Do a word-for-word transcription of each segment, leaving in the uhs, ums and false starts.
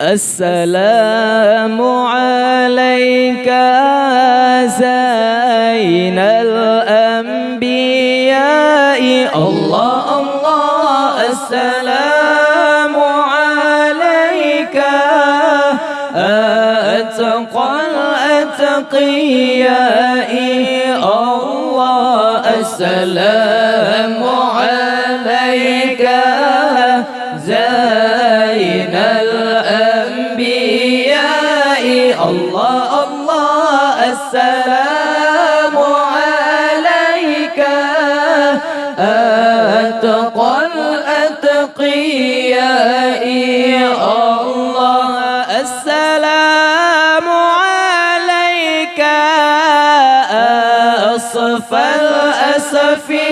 السلام عليك زين الأنبياء. الله، الله، السلام عليك أتقى الأتقياء. الله، السلام عليك زين الأنبياء. الله، الله، السلام عليك أتقى الأتقياء. الله، السلام عليك أصفى الأصفياء.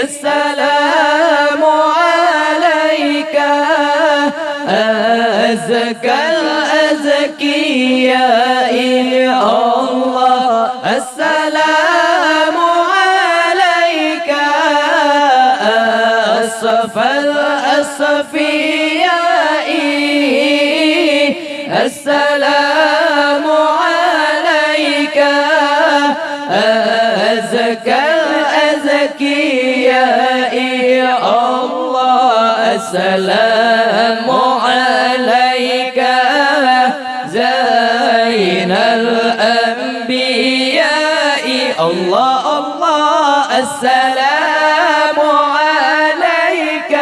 السلام عليك أزكى الأزكياء. الله، السلام عليك أصفى الأصفياء. السلام عليك أزكى الأزكياء. الله، السلام عليك زين الأنبياء. الله، الله، السلام عليك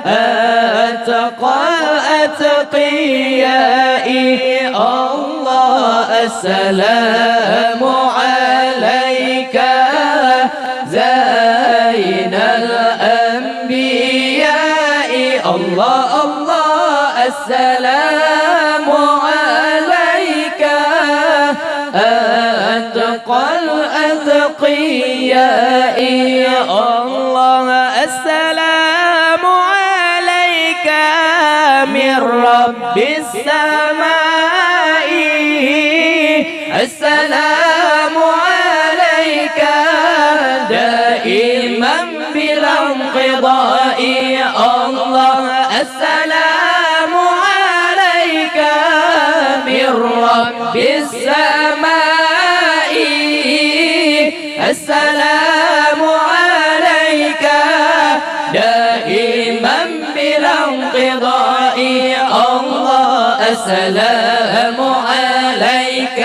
أتقى الأتقياء. الله، السلام عليك زين الأنبياء. الله، الله، السلام عليك أتقى الأتقياء. الله، السلام عليك من رب السماء. السلام عليك دائما بلا انقضاء. الله، السلام عليك من رب السماء. السلام عليك دائما بلا انقضاء. الله، السلام عليك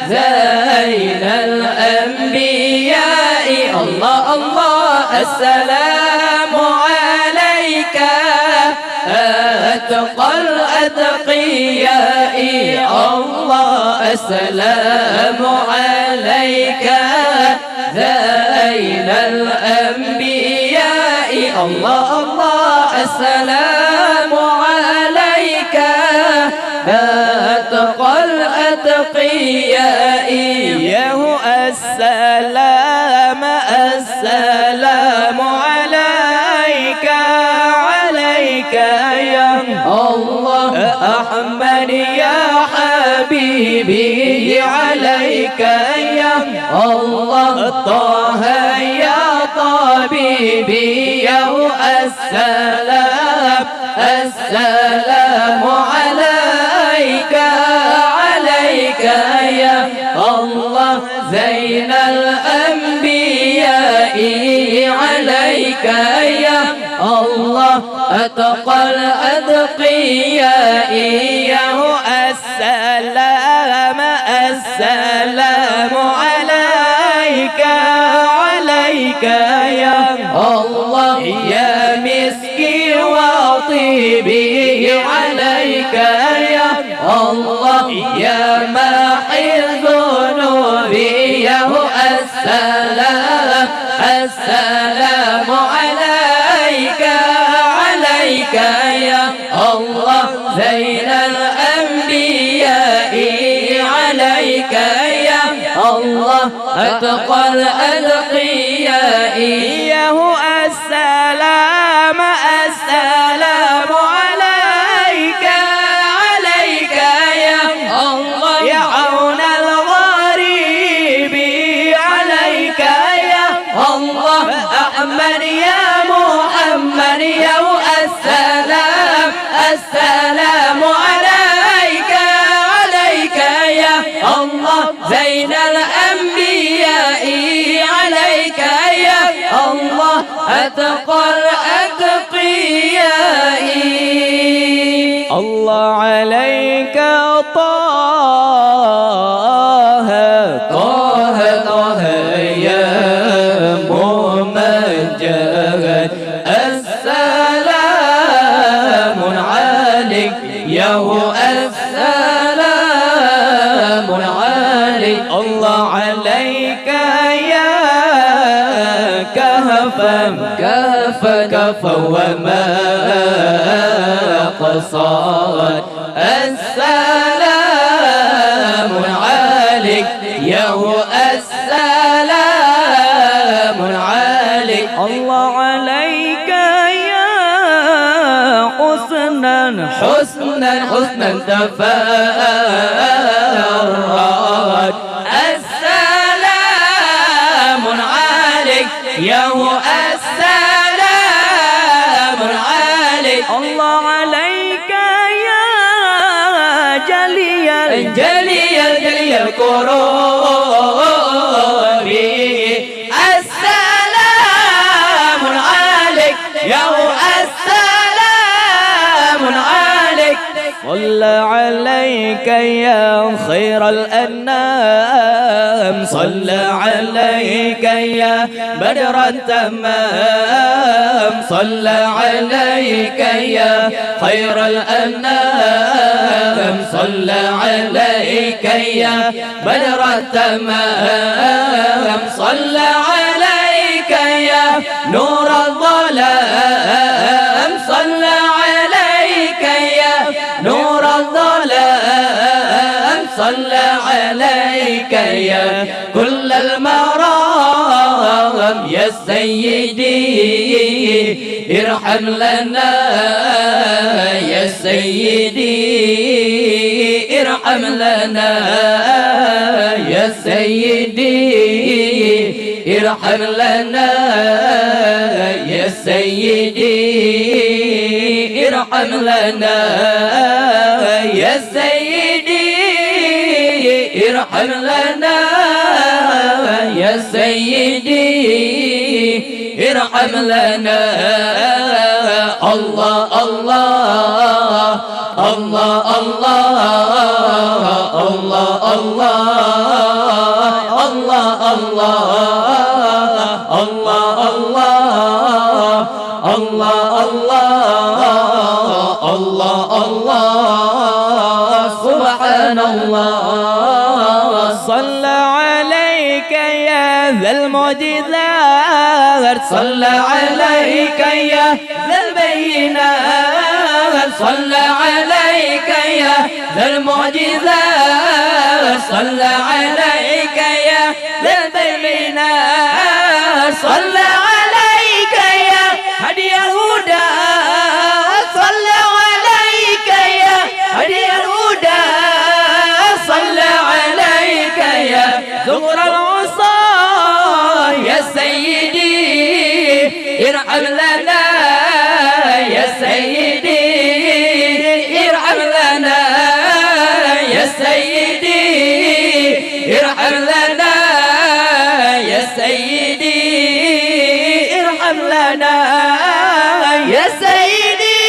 زين الأنبياء. الله، الله، السلام عليك أتقى الأتقياء. الله، السلام عليك زين الأنبياء. الله، الله، السلام عليك أتقى الأتقياء. يا هو السلام، السلام عليك، عليك يا الله. أحمد يا حبيبي، عليك يا الله. طه يا طبيبي، يا السلام، السلام عليك، عليك يا الله. زين الأنبياء، عليك يا الله. أتقى الأتقياء، يا السلام، السلام عليك، عليك يا الله. يا مسكي وطيبي، عليك يا الله. يا محي ذنوبي، يا السلام، السلام عليك، عليك يا الله. زين الأنبياء، عليك يا الله. أتقى الأتقياء، يا هو السلام، السلام عليك، عليك يا الله. يا عون الغريب، عليك يا الله. أحمد يا محمد يا السلام عليك، عليك يا الله، زين الأنبياء، عليك يا الله، أتقى الأتقياء. الله عليك طه، طه، طه يا ممجد. السلام عليك يا هو، السلام عليك. الله عليك يا كهفا، كهفا، كهفا وما قصد. السلام عليك يا هو، السلام عليك. الله عليك يا حسنا، حسنا، حسنا تفرد. السلام عليك يا هو، السلام عليك. الله عليك يا جلي ال-، جلي ال-، جلي الكرب. السلام عليك يا هو، السلام عليك. صلى عليك يا خير الأنام، صلى عليك يا بدر التمام، صلى عليك يا خير الأنام، صلى عليك يا بدر التمام، صلى عليك يا نور الظلام، صلى عليك يا نور الظلام، صلى عليك يا كل المرام، يا سيدي ارحم لنا، يا سيدي ارحم لنا، يا سيدي ارحم لنا، يا سيدي ارحم لنا، يا سيدي ارحم لنا، يا سيدي ارحم لنا. الله، الله، الله، الله، الله، الله، الله، الله، الله، الله، الله، الله، الله، الله، سبحان الله. صلى عليك يا ذا المعجزات، صلى عليك يا ذا البينات، صلى عليك يا ذا المعجزات، صلى عليك يا ذا البينات، صلى عليك يا هادي الهدى، صلى عليك يا هادي الهدى، صلى عليك يا زهر العصا، يا سيدي ارحم لنا، يا سيدي ارحم لنا، يا سيدي ارحم لنا، يا سيدي ارحم لنا، يا سيدي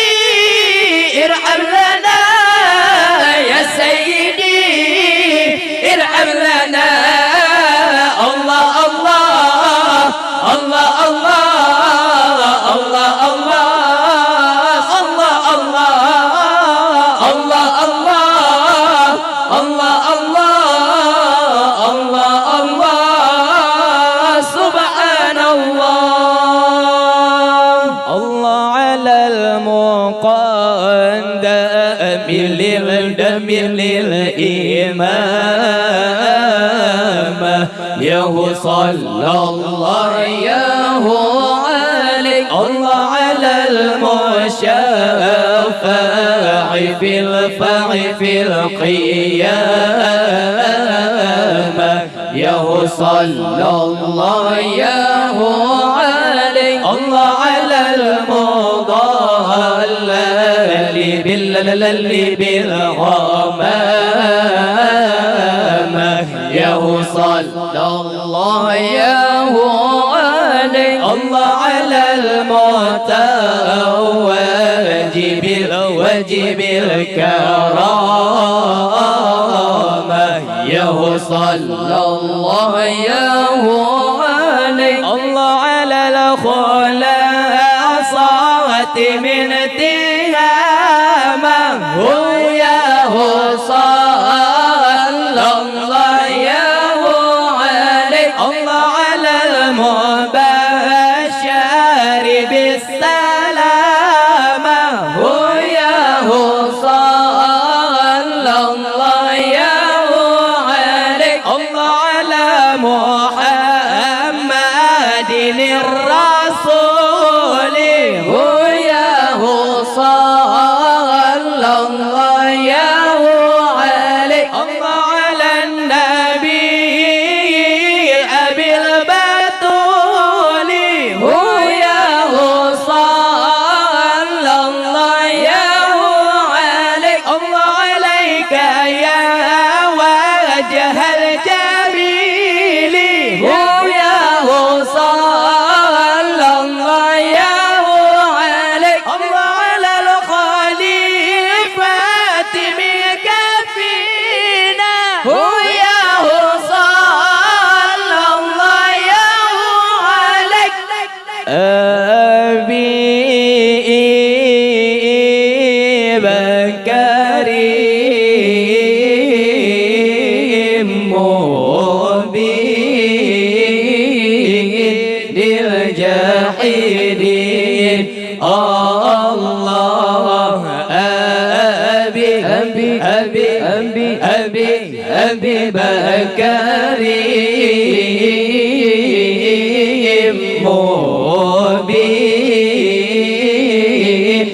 ارحم لنا، يا سيدي ارحم لنا. الله، الله، الله، الله، الله، الله، الله، الله، الله، الله، الله، الله، الله، الله، سبحان الله. الله على المقدم للدم للإمام، يا هو صلى الله، يا هو عليك. الله على المشفع في الفع في القيامة، يا هو صلى الله، يا هو عليك. الله على المضلل للي بالغمامة. يا صلى الله يا علي الله على المعتوج بالوجب الكرامة. يا صلى الله يا علي الله على الخلاصة من تهامة. هو يا هو صلى الله يا هو علي الله على المبشر بالسلامة. هو يا هو صلى الله يا هو علي الله على محمد الرسول. هو يا هو صلى الله يا هو علي الله على النبي أبي البتول. هو يا هو صلى الله يا هو علي الله عليك يا وجه الجميل. هو يا هو صلى الله يا هو علي الله على الخليفة من كفينا. هو يا هو صلى الله يا هو علي أبي بكر مبين الجاحدين. الله أبي أبي أبي أبي أبي بكر مبين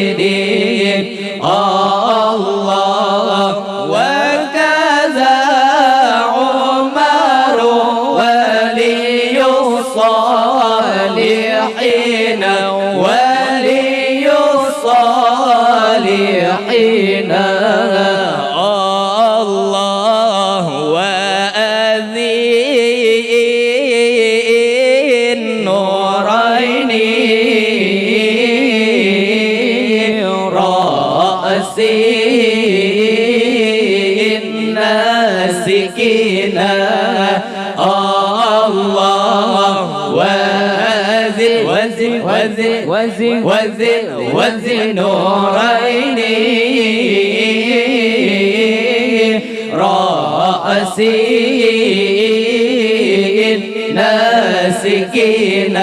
الجاحدين. الله وكذا عمر ولي الصالحين ولي الصالحين. الله وأذي النورين رأسي الناسكين. الله وزن وزن وزن وزن وزن وزن نورين رأسي الناسكين.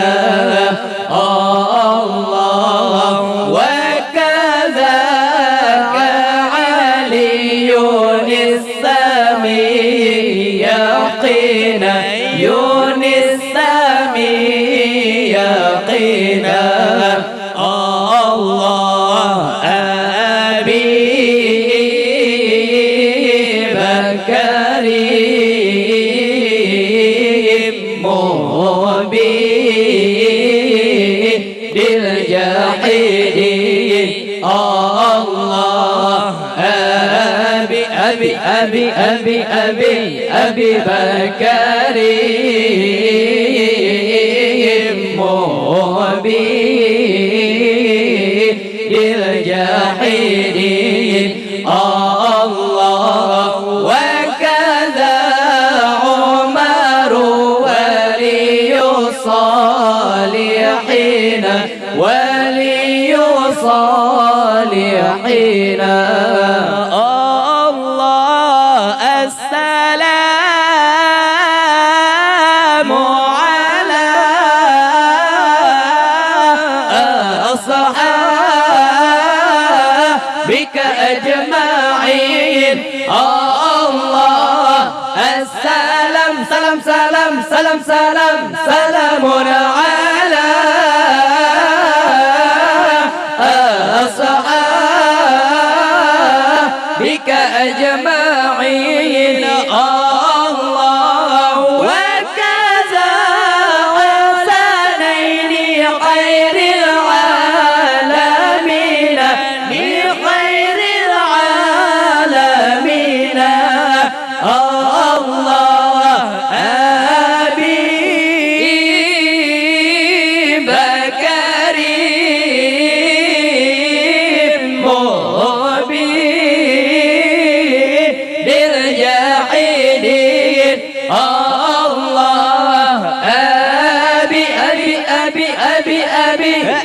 الله وكذاك علي السامي يقينا يونس سامي يقينا. الله أبي بكر مبين الجاحدين. الله أبي أبي أبي أبي أبي أبي بكر مبين الجاحدين. الله وكذا عمر ولي الصالحين ولي الصالحين. الله السلام على أصحابك أجمعين. الله السلام سلام سلام سلام سلام سلام على أصحابك أجمعين. الله وكذا حسنين خير العالمين.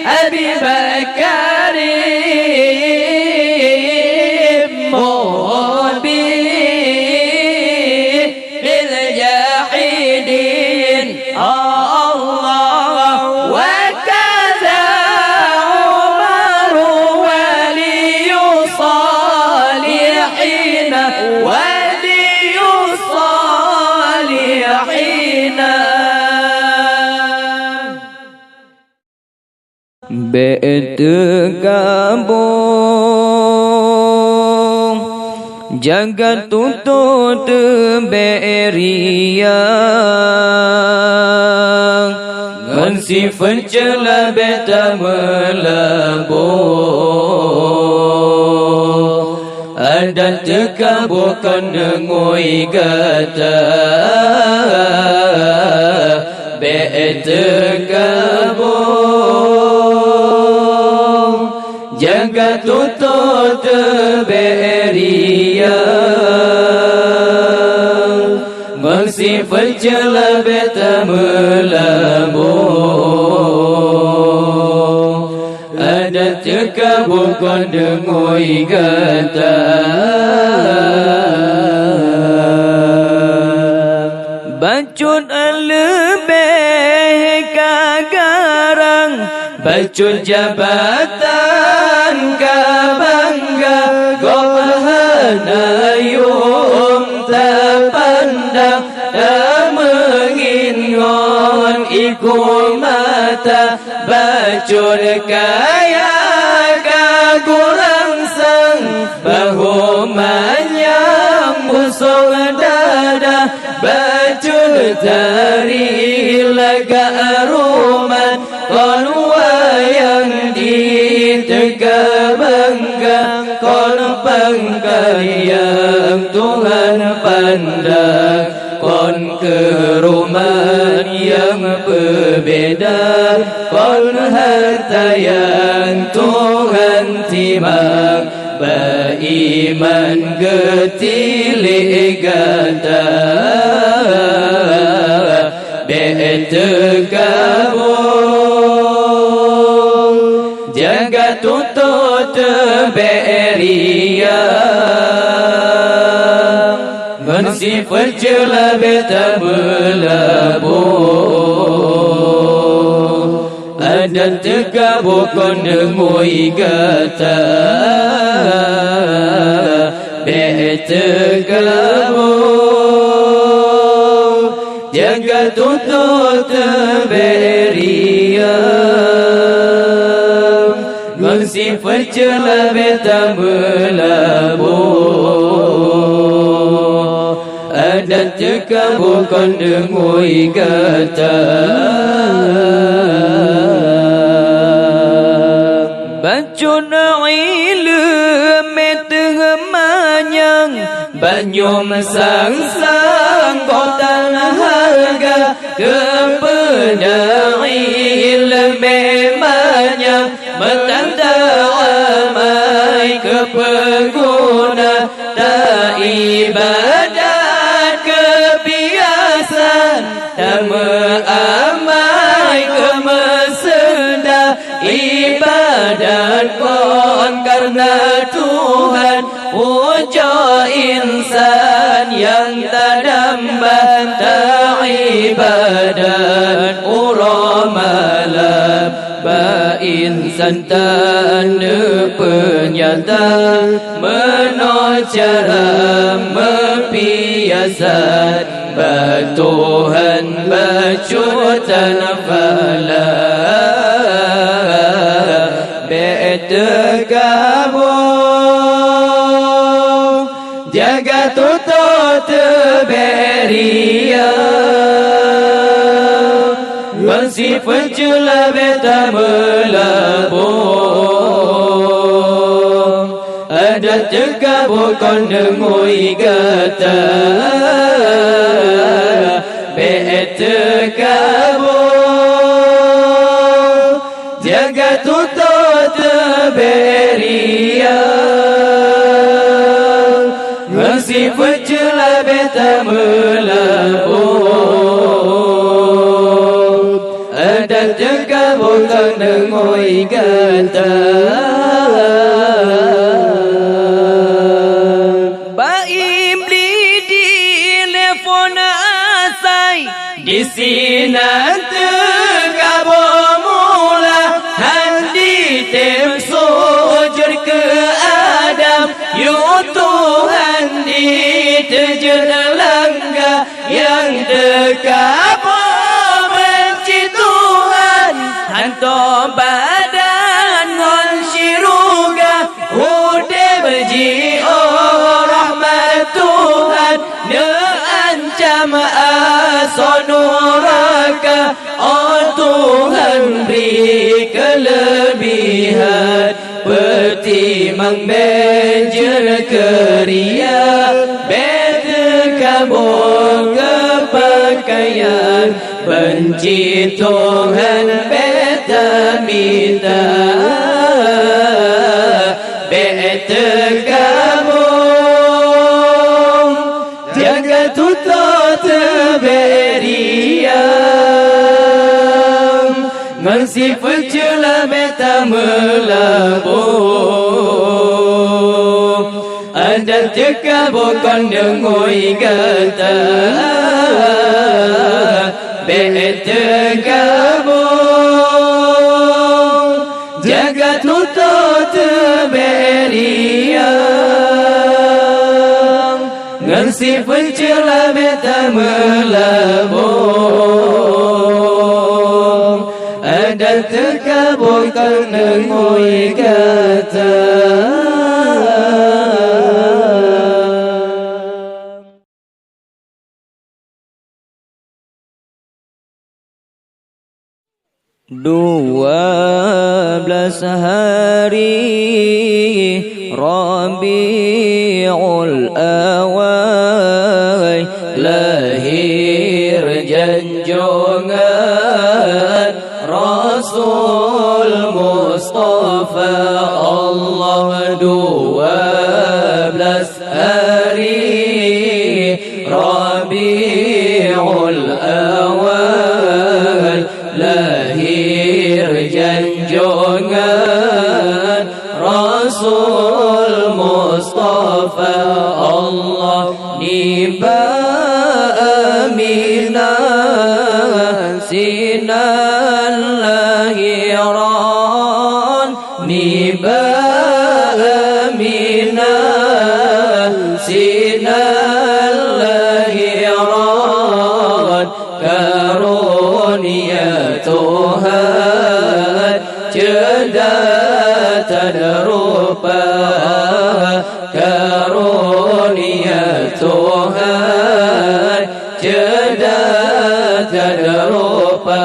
أبي بكر مبين بالجاحدين. الله وكذا عمر ولي الصالحين، ولي الصالحين. Bék teukaboh, jaga tutoe teuh bék ria, ngon sifeuet ceula bék tameulaboh. Adat teukaboh kon deungui gata, bék teukaboh. Jaga tutoe teuh bék ria, ngon sifeuet ceula bék tameulaboh. Adat teukaboh kon deungui gata. Bacut leubeh ka garang, bacut jabatan ka bangga, gob hana yuem tapandang, tameungin ngon iku mata. Bacut kaya ka gurang sang, bahô manyang busong dada. Bacut tari lagak ruman, kon wayang di teuka bangga, kon pangkat nyang Tuhan pandang. Kon keuruman nyang peubeda, kon hareuta nyang Tuhan timang, beuiman geutilék gata, bék teukaboh, jaga tutoe teuh bék ria. Ngon sifeuet ceula bék tameulaboh, adat teukaboh kon deungui gata, bék teukaboh, jaga tutoe teuh bék ria. Ngon sifeuet ceula bék tameulaboh, adat teukaboh kon deungui gata. Bacut ileumé teuh manyang, banyom sang-sang gob tan hareuga. Keupeue na ileumé manyang, meutan ta amai keupeue guna, ta iébadat keu piasan, ta meuamai keu meuseunda. Iébadat kon kareuna Tuhan, ujoe insan nyang tadamba, ta iébadat uroe malam. Bak insan taneuk peunyata, meunoe cara meupiasan, bak Tuhan bacut tan phala. Bék teukaboh, jaga tutoe teuh bék ria. Ngon sifeuet ceula bék tameulaboh, adat teukaboh kon deungui gata. Bék teukaboh, jaga tutoe teuh bék ria. Ngon sifeuet ceula bék tameulaboh, adat teukaboh kon deungui gata. Bak Iblih di telepon asai, disinan teukaboh mula, han jitem sujud keu Adam, yue Tuhan jiteujeuet langga. Nyang teukaboh banci Tuhan, hantom badan ngon syeuruga. Udeb jiôh rahmat Tuhan, neuancam asoe nuraka. Oh Tuhan, bri keuleubihan, peutimang bèk jeuet keu ria, bèk teukaboh keu peukayan, banci Tuhan bèk tamita, bèk teukaboh. Jaga tutoe teubèk riang, ngon sifeuet ceula bèk tameulaboh. Adat teukaboh kon deungui gata, bèk teukaboh. Jaga tutoe teubèk riang, ngon sifeuet ceula bèk tameulaboh. Adat teukaboh kon deungui gata. Dua belas hari Rabiul Awal, lahir junjungan Rasul Mustafa Allah. Dua belas hari Rabiul Awal, lahir junjungan Rasul Mustafa Allah. Nibak Aminah sinan lahiran, nibak Aminah sinan lahiran, karonia Tuhan ceudah tan rupa, karonia Tuhan ceudah tan rupa.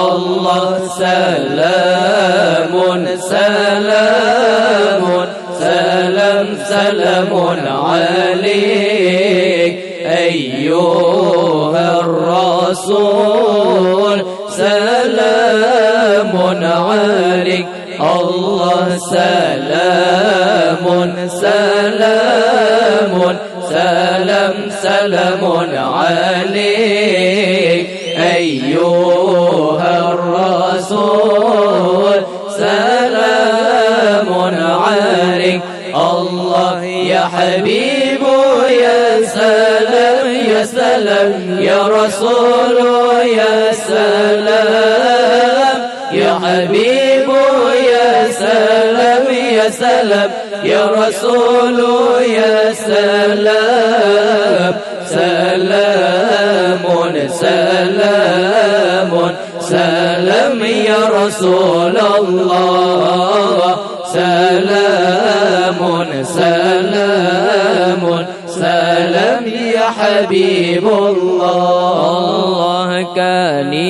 Allah, salamun, salamun, salam, salamun alaik, ayyuhar Rasul, salamun alaik. Allah, salamun, salamun, salam, salamun alaik, ayyuhar Rasul, salamun alaik. Allah, ya Habibu, ya salam, ya salam, ya Rasulu, ya salam. Ya Habibu, ya salam, ya salam, ya Rasulu, ya salam. Salamun, salamun, salam, ya Rasulullah. Salamun, salamun, salam, ya Habibullah. Allah, kanibatul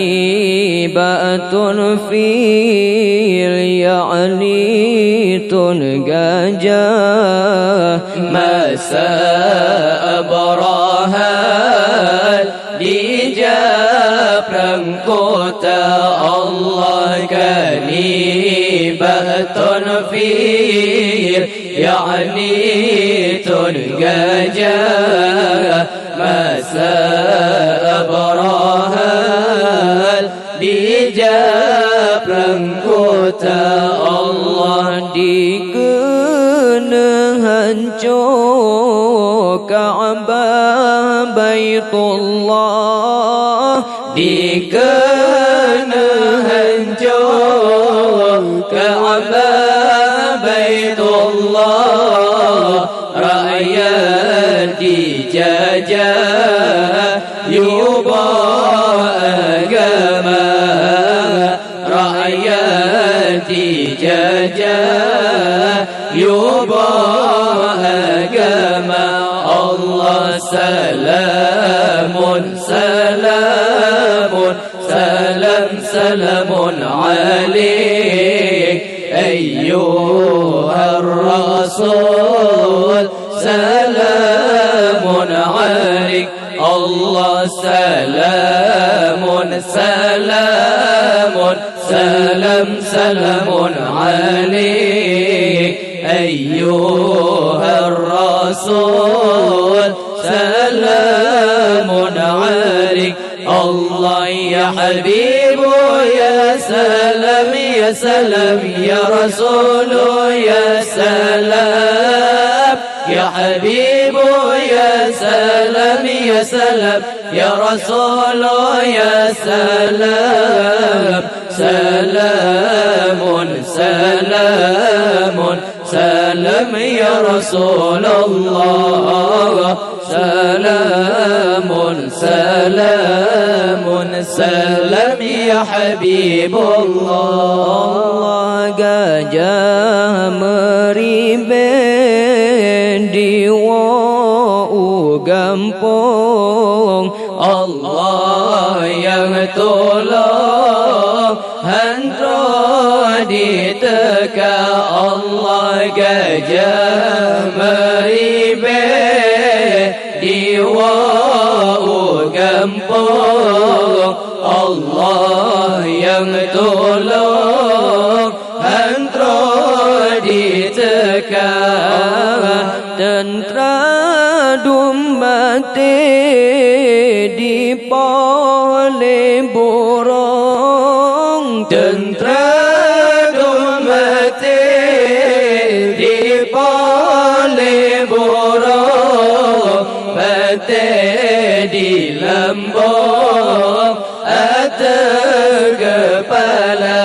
fil, ya'ni tun gajah. Masa Abrahah dijak prang kota, Allah, kanibatul fil, ya'ni tun gajah. Masa Abrahah dijak prang kota, Dikeuneuk hanco Ka'bah Baitullah, dikeuneuk hanco Ka'bah Baitullah, rakyat dijajah yue boh agama. Rakyat dijajah yue boh agama. Allah salamun, salamun, salam, salamun alaik, ayyuhar rasul, salamun alaik. Allah salamun, salamun, salam, salamun alaik, ayyuhar rasul, salamun alaik. Allah ya habibu ya salam, ya salam ya rasulu ya salam. Ya habibu ya salam, ya salam, ya rasulu ya salam. Salamun, salamun, salam ya Rasulullah. Salamun, salamun, salam ya Habibullah. Allah gajah meuribée diwoe u gampông. Allah nyang tulông han troh jiteuka. Allah gajah meuribée diwoe u gampông. Allah nyang tulông han troh jiteuka. Teuntra dum maté dipoh lé burông. Teuntra dum maté dipoh lé burông. Maté di lambông ateueh keupala,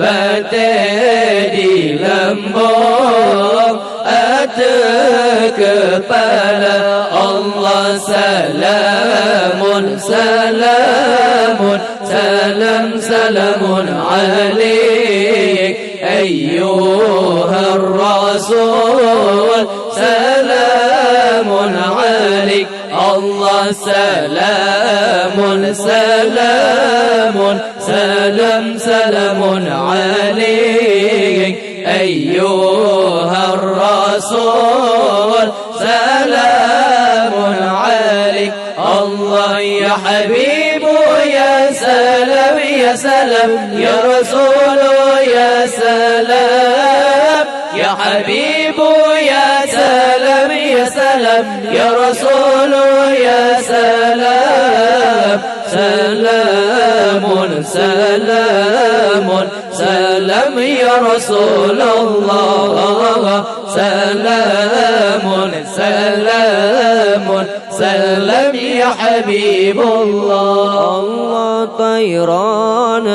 batée di lambông ateueh keupala. Allah salamun, salamun, salam, salamun alaik, ayyuhar rasul, salamun alaik. Allah salamun, salamun, salam, salamun alaik, ayyuhar rasul, salamun alaik. Allah ya habibu ya salam, ya salam, ya rasulu ya salam. Ya habibu ya salam, ya salam, ya rasulu ya salam. Salamun, salamun, salam ya Rasulullah. Salamun, salamun, salam ya Habibullah. Allah tairan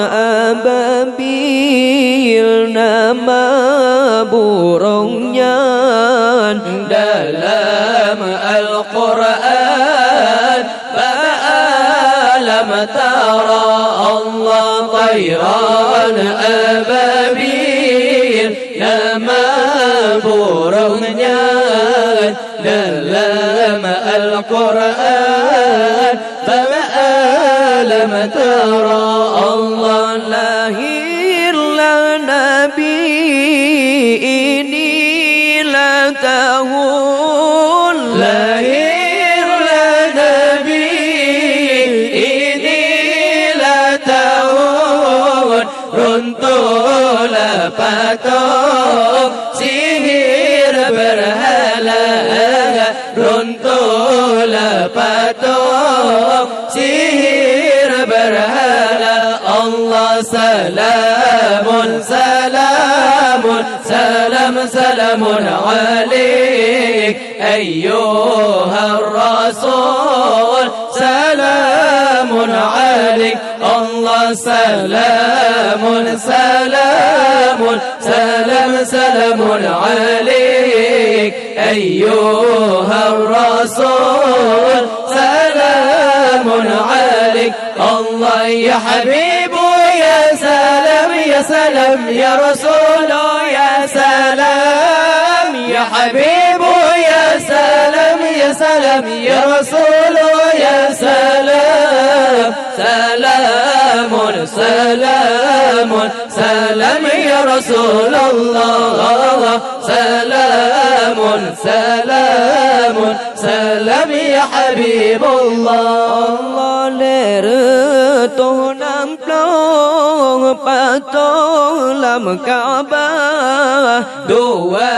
ababil nama burông nyan dalam Al-Qur'an. Bak alam tara Allah tairan ababil nama burông nyan dalam Al-Qur'an. Bak alam tara Allah lahirlah Nabi inilah tahun. Lahirlah Nabi inilah tahun. Runtuhlah patong sihir berhala. Runtuhlah patong sihir berhala. Allah salamun, salam. سلام سلام عليك أيها الرسول، سلام عليك. الله سلام سلام سلام سلام عليك أيها الرسول، سلام عليك. الله يا حبيب يا سلام، يا سلام يا رسول يا سلام، يا حبيب يا سلام، يا سلام يا رسول يا سلام. سلام سلام سلام يا رسول الله، سلام سلام سلام يا حبيب الله. Allah lé reutôh nam ploh pato lam Ka'bah, dua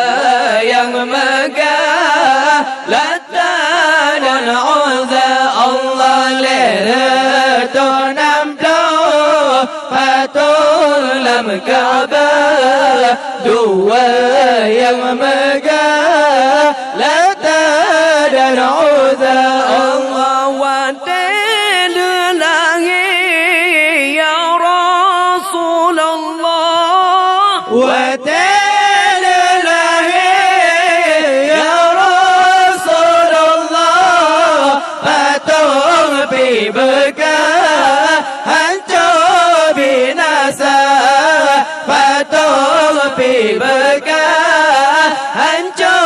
nyang meugah Lata dan Uzza. Allah lé reutôh nam ploh pato lam Ka'bah, dua nyang meugah Lata dan Uzza. Allah watèe leulahé ya Rasulullah, watèe leulahé ya Rasulullah, pato pih beukah hanco binasa, pato pih beukah hanco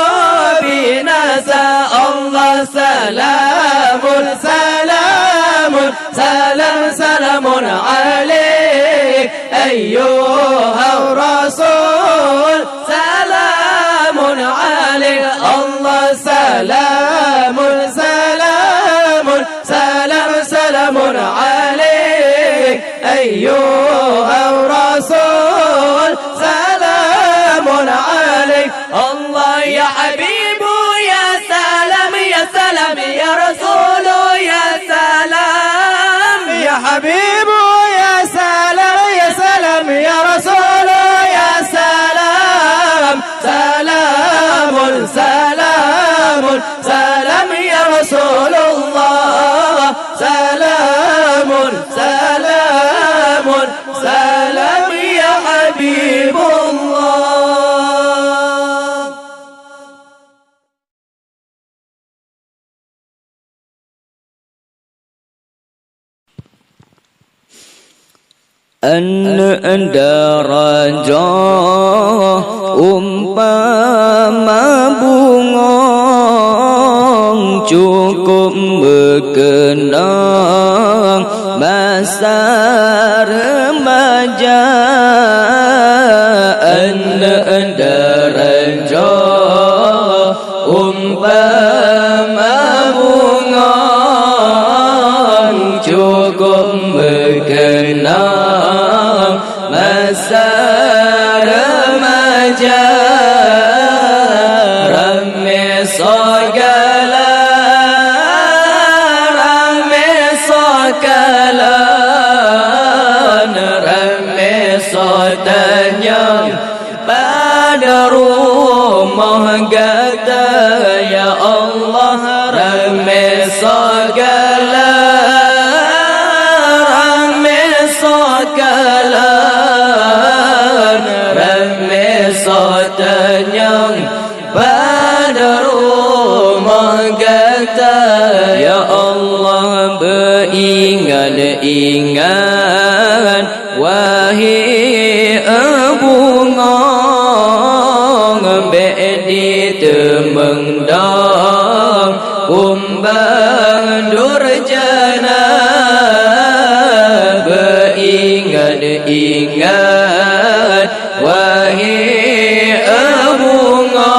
binasa. Allah salamun salamun salam salamun alaik ayyuhar rasul, salamun alaik. Allah salamun salamun salam salamun alaik ayyuhar rasul, salamun alaik. Allah ya habibu ya salam ya salam ya rasulu ya salam, ya habibu ya salam ya salam ya rasulu ya salam. Salamun salamun salam ya Rasulullah, salamun salamun salam ya Habibullah. Aneuk darajah umpama bungong, cukup meukeunong masa remaja. Aneuk darajah umpama bungong, cukup meukeunong masa remaja. Ramé soe galak, ramé soe kalon, ramé soe tanyong, bak rumoh gata, ya Allah, ramé soe galak, ramé soe kalon, ramé soe tanyong, bak rumoh gata, ya Allah, beuingat-ingat. Wahé bungong, bék diteumeung dong kumbang durjana. Beuingat-ingat, wahé bungong,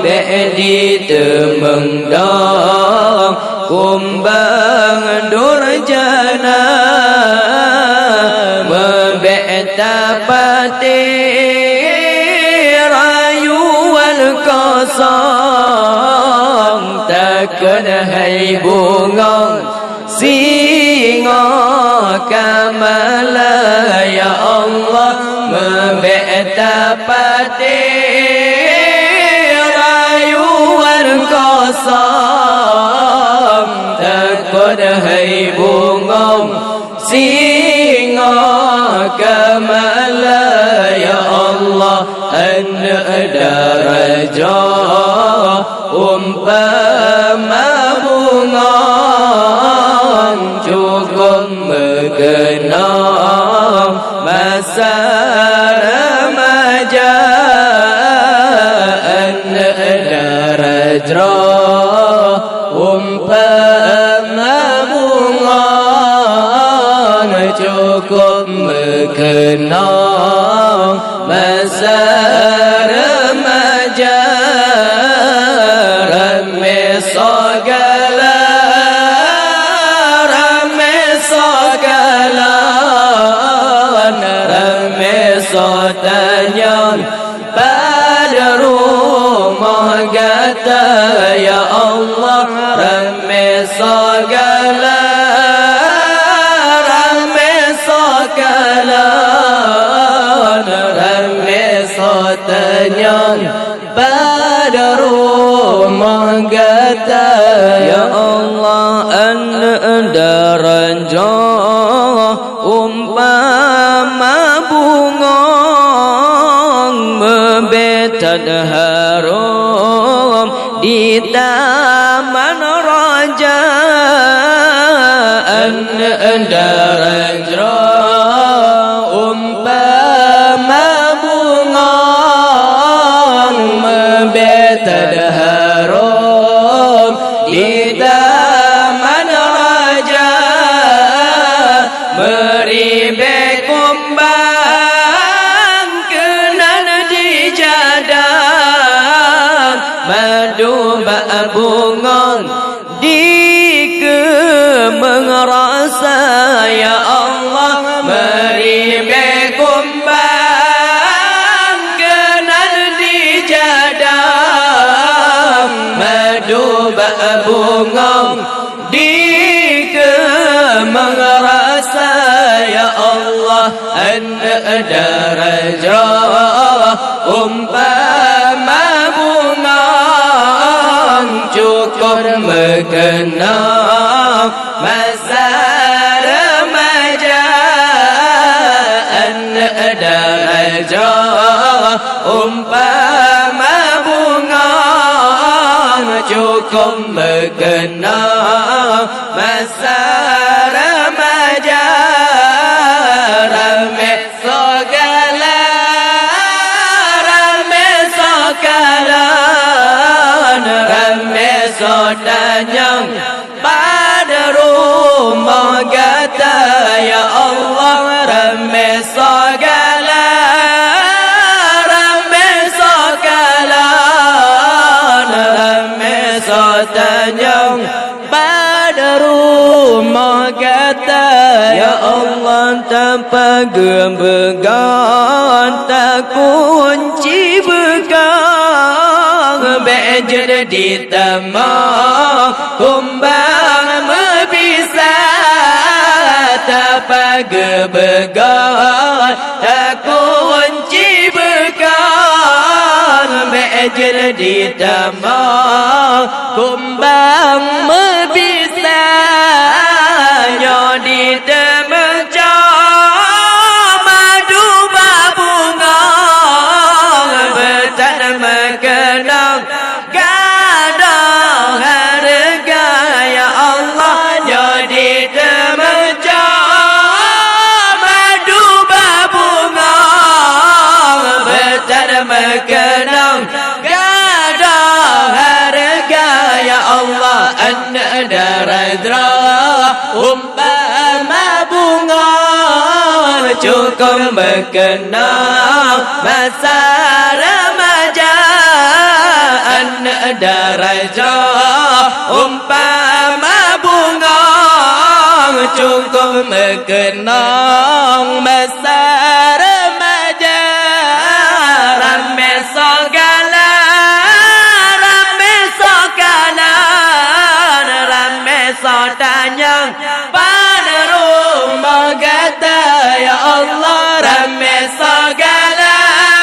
bék diteumeung dong kumbang durjana. Meubék tapatéh rayuan kosong, takheun hai bungong singoh ka malam. Ya Allah, meubék Tapatéh rayuan kosong, takot hai bungong singoh ka malai. Ya Allah, aneuk dara jroh umpama bungong, cukup meukeunong masa remaja. Aneuk dara jroh umpama bungong, cukup meukeunong masa remaja. Ramé soe galak, ramé soe galak, ramé soe tanyong, padub rumoh gata, ya Allah. Ramé soe galak, ramé soe galak, ramé soe tanyong, padub rumoh gata. Ya Allah, aneuk dara jroh umpama bungong, meubeuet that harôm di taman raja. Aneuk dara jroh umpama bungong, meubeuet that harôm di taman raja. Meuribée kumbang keunan dijadang, madu bak bungong dikeue meurasa. Ya Allah, meuribée kumbang keunan dijadang, madu bak bungong dikeue meurasa. Ya Allah, aneuk dara jroh umpama bungong, cukup meukeunong masa remaja. Aneuk dara jroh umpama bungong, cukup meukeunong masa remaja. Ramé soe galak, ramé soe kalon, ramé soe tanyong, padub rumoh gata, ya Allah. Ramé soe galak, ramé soe kalon, ramé soe tanyong, padub rumoh gata. Ya Allah, tapageue beugon, takunci beugon, bék jeuet ditamong kumbang meubisa. Tapageue beugon, takunci beugon, bék jeuet ditamong kumbang meubisa. Nyoe diteumeucom madu bak bungong, beutat meukeunong gadôh hareuga. Ya Allah, nyoe diteumeucom madu bak bungong, beutat meukeunong gadôh hareuga. Ya Allah, aneuk dara jroh umpama bungong, cukup meukeunong masa remaja. Aneuk dara jroh umpama bungong, cukup meukeunong masa remaja. Ramé soe galak, ramé soe kalon, ramé soe tanyong, padub rumoh gata, ya Allah. Ramé soe galak,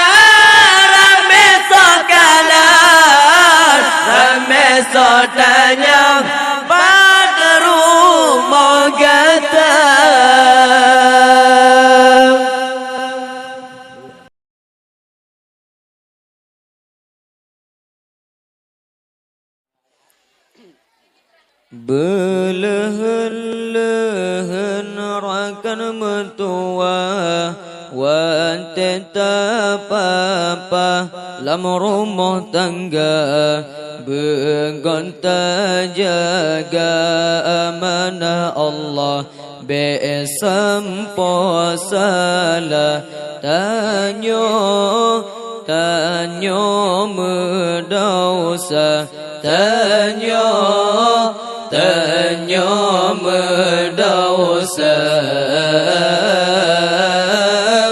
Beuleuheun-leuheun rakan meutuwah, watée tapapah lam rumoh tangga, beugöt tajaga amanah Allah. Bék sampoe salah, tanyoe, tanyoe meudesya, tanyoe, tanyoe meudesya.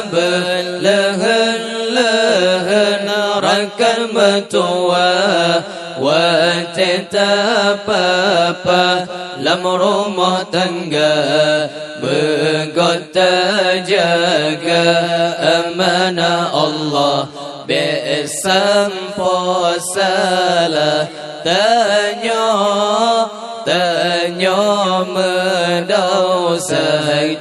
Beuleuheun-leuheun rakan meutuwah, watée tapapah lam rumoh tangga, beugöt tajaga amanah Allah. Bék sampoe salah, tanyoe, tanyoe meudesya,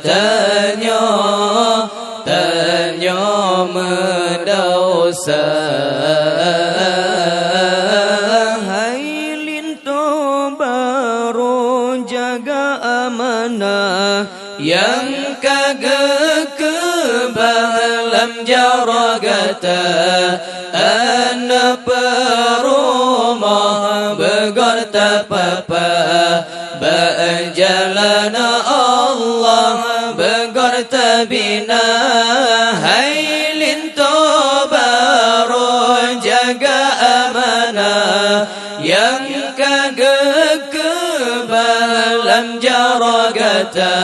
tanyoe, tanyoe meudesya. Hai linto barô, jaga amanah nyang ka geukeubah lam jaroe gata. Aneuk peurumoh beugöt tapapah, bak jalan Allah beugöt tabina. Hai linto barô, jaga amanah nyang ka geukeubah lam jaroe gata.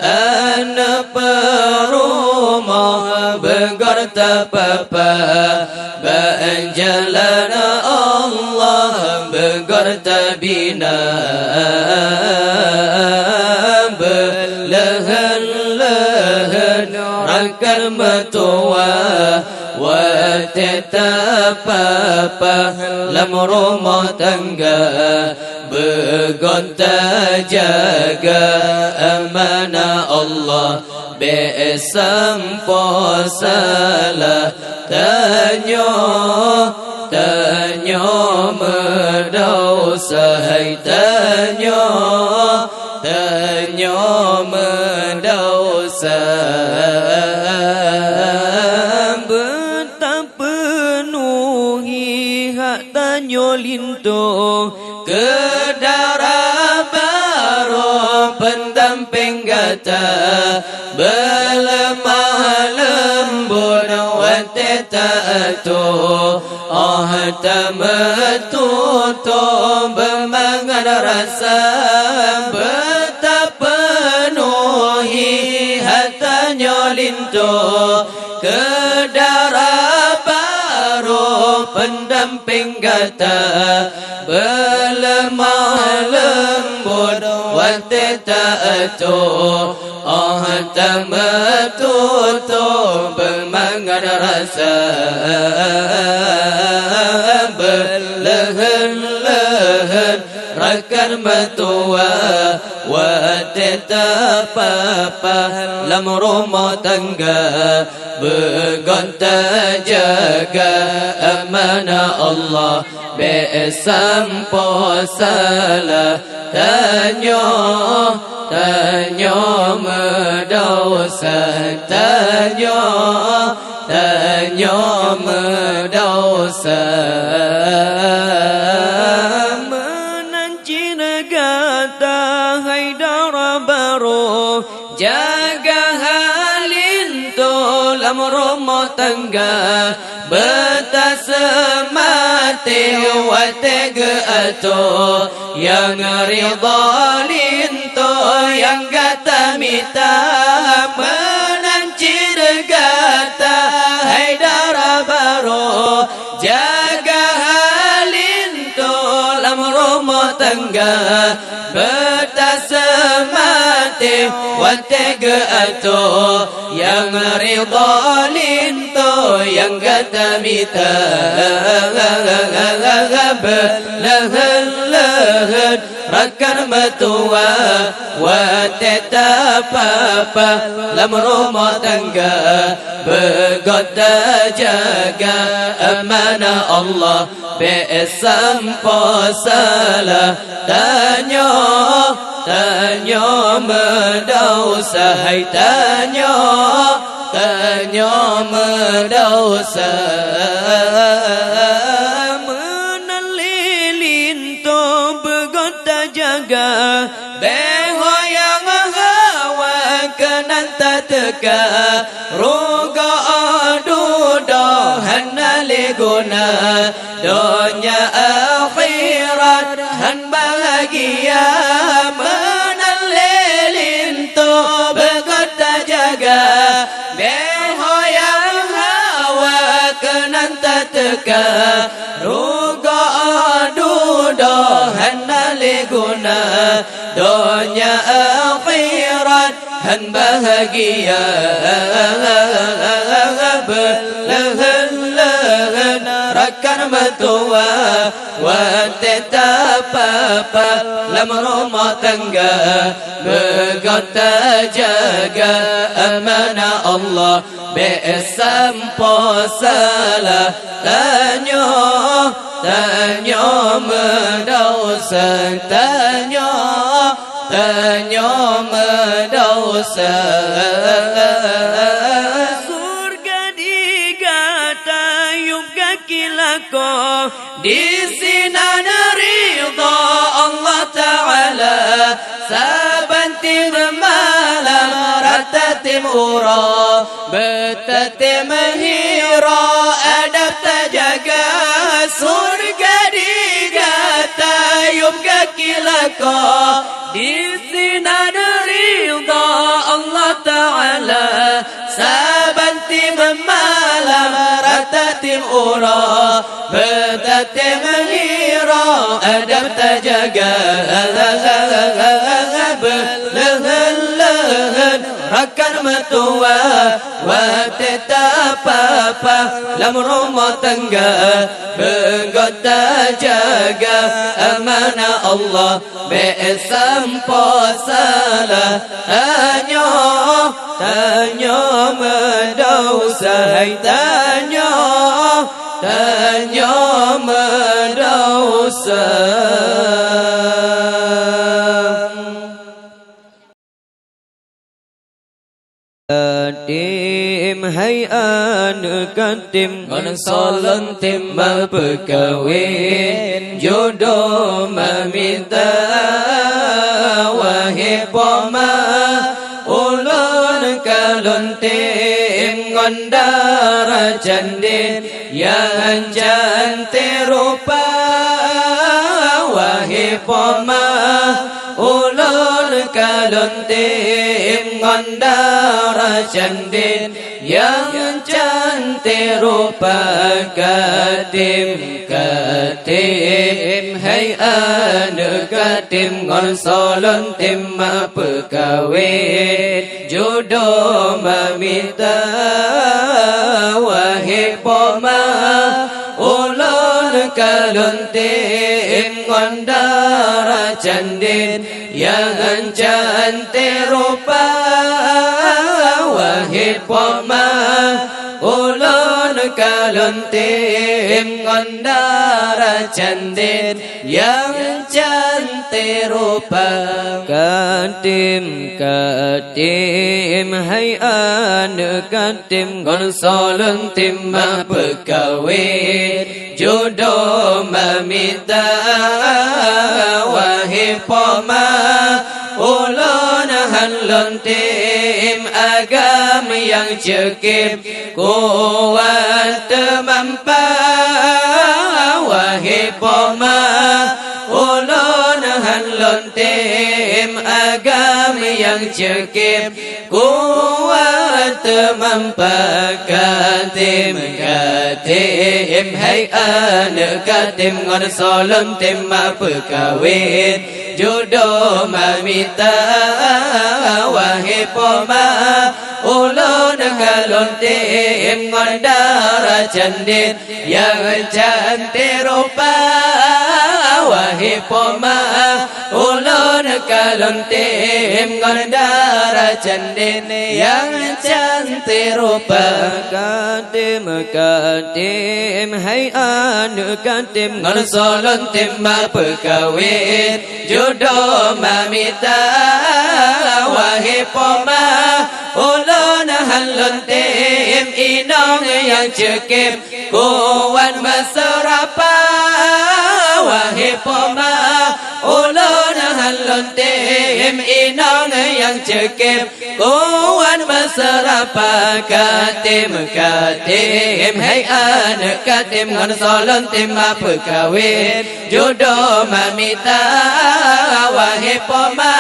Aneuk peurumoh beugöt tapapah, bak jalan Allah beugöt tabina. Beuleuheun-leuheun rakan meutuwah, watée tapapah lam rumoh tangga, beugöt tajaga amanah Allah. Bék sampoe salah, tanyoe, tanyoe meudesya, hai tanyoe, tanyoe meudesya. Beutapeunuhi hak tanyoe linto keu dara barô, peundampéng gata. Beuleumah leumbot watée taatoe, 'oh tameututoe beumangat rasa. Beutapeunuhi hak tanyoe linto keu dara barô, peundampéng gata. Beuleumah leumbot watée taatoe, 'oh tameututoe beumangat rasa. Beuleuheun-leuheun rakan meutuwah, watée tapapah lam rumoh tangga, beugöt tajaga amanah Allah. Bék sampoe salah, tanyoe, tanyoe meudesya, tanyoe, tanyoe meudesya. Meunan cit gata hai dara barô, jaga hak linto lam rumoh tangga. Beutaseumati watée geuatoe, nyang ridha linto nyang gata mita. Meunan cit gata hai dara barô, jaga hak linto lam rumoh tangga. Beutaseumati watée geuatoe, nyang ridha linto nyang gata mita. Beuleuheun-leuheun rakan meutuwah, watée tapapah lam rumoh tangga, beugöt tajaga amanah Allah. Bék sampoe salah, tanyoe, tanyoe meudesya, hai tanyoe, tanyoe meudesya. Meunan lé linto beugöt tajaga, bék ho nyang hawa keunan tateuka, rugoe dudoe hana lé guna, donya akhirat han bahagia. Meunan lé linto beugöt tajaga, bék ho nyang hawa keunan tateuka, rugoe dudoe hana lé guna, donya akhirat han bahagia. Beuleuheun-leuheun rakan meutuwah, watée tapapa lam rumoh tangga, beugöt tajaga amanah Allah. Bék sampoe salah, tanyoe, tanyoe meudesya, tanyoe, tanyoe meudesya. Syeuruga di gata yup gaki lakoe, disinan ridha Allah Ta'ala. Saban tieb malam rata tatem uroe, beutatem hiroe, adab tajaga. Syeuruga di gata yup gaki lakoe, disinan ridha Allah Ta'ala. Saban tieb malam rata tatem uroe, beutatem hiroe, adab tajaga. Beuleuheun-leuheun rakan meutuwah, watée tapapa lam rumoh tangga, beugöt tajaga amanah Allah. Bék sampoe salah, tanyoe, tanyoe meudesya, hai tanyoe, tanyoe meudesya. Katem, hai aneuk katem, ngon soe lôn tem meupeukawen, judoe meumita. Wahé poma, ulôn ka lôn tem ngon dara candét nyang canté rupa. Wahé poma, ulôn ka lôn tem ngon dara candét nyang canté rupa. Katem, katem, hai aneuk katem, ngon soe lôn tem meupeukawen, judoe meumita. Wahé poma, ulôn ka lôn tem ngon dara candét nyang canté rupa. Wahé poma, ulôn ka lôn tem ngon dara candét nyang canté rupa. Katem, katem, hai aneuk katem, ngon soe lôn tem meupeukawen, judoe meumita. Wahé poma, ulôn han lôn tem agam nyang ceukem, kuat teumampa. Wahé poma, ulôn han lôn tem agam nyang ceukem, kuat teumampa. Katem, katem, hai aneuk katem, ngon soe lôn tem meupeukawen, judoe meumita. Wahé poma, ulôn ka lôn tem ngon dara candét nyang canté rupa. Wahé poma, ulôn Ka lôn tem ngon dara candin nyang cantik rupa. Ka tem, ka tem, hai aneuk ka tem, ngon soe lôn tem ma peukawen, judo ma mita. Wahé poma, ulôn han lôn tem inong nyang ceukem, kuat meuseurapa. Wahé poma, ulôn han lôn tem inong nyang ceukem, kuat meuseurapa. Ka tem, ka tem, hai aneuk ka tem, ngon soe lôn tem ma peukawen, judo ma mita. Wahé poma,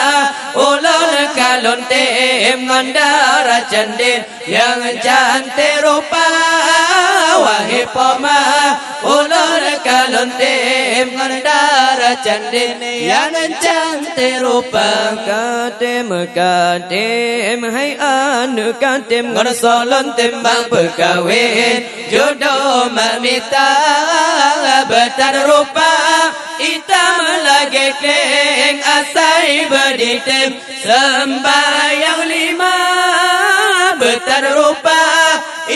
ulôn ka lôn tem ngon dara candin nyang cantik rupa. Wahé poma, ulôn ka lôn tem ngon dara candin nyang cantik rupa. Ka tem, ka tem, hai aneuk ka tem, ngon soe lôn tem ma peukawen, judo ma mita. Beutat rupa itam lagée kleng, asai beuditem seumbahyang lima. Beutat rupa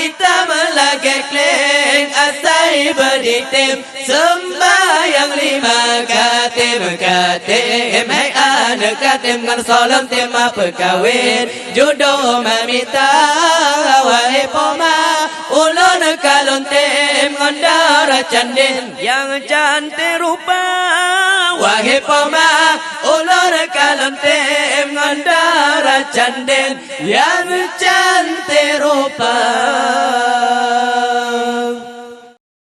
itam lagée kleng, asai beuditem seumbahyang lima. Ka tem, ka tem, hai aneuk ka tem, ngon soe lôn tem ma peukawen, judo ma mita. Wahé poma, ulôn ka lôn tem ngon dara candin nyang cantik rupa. Wahé poma, ulôn ka lôn tem ngon dara candin nyang cantik rupa.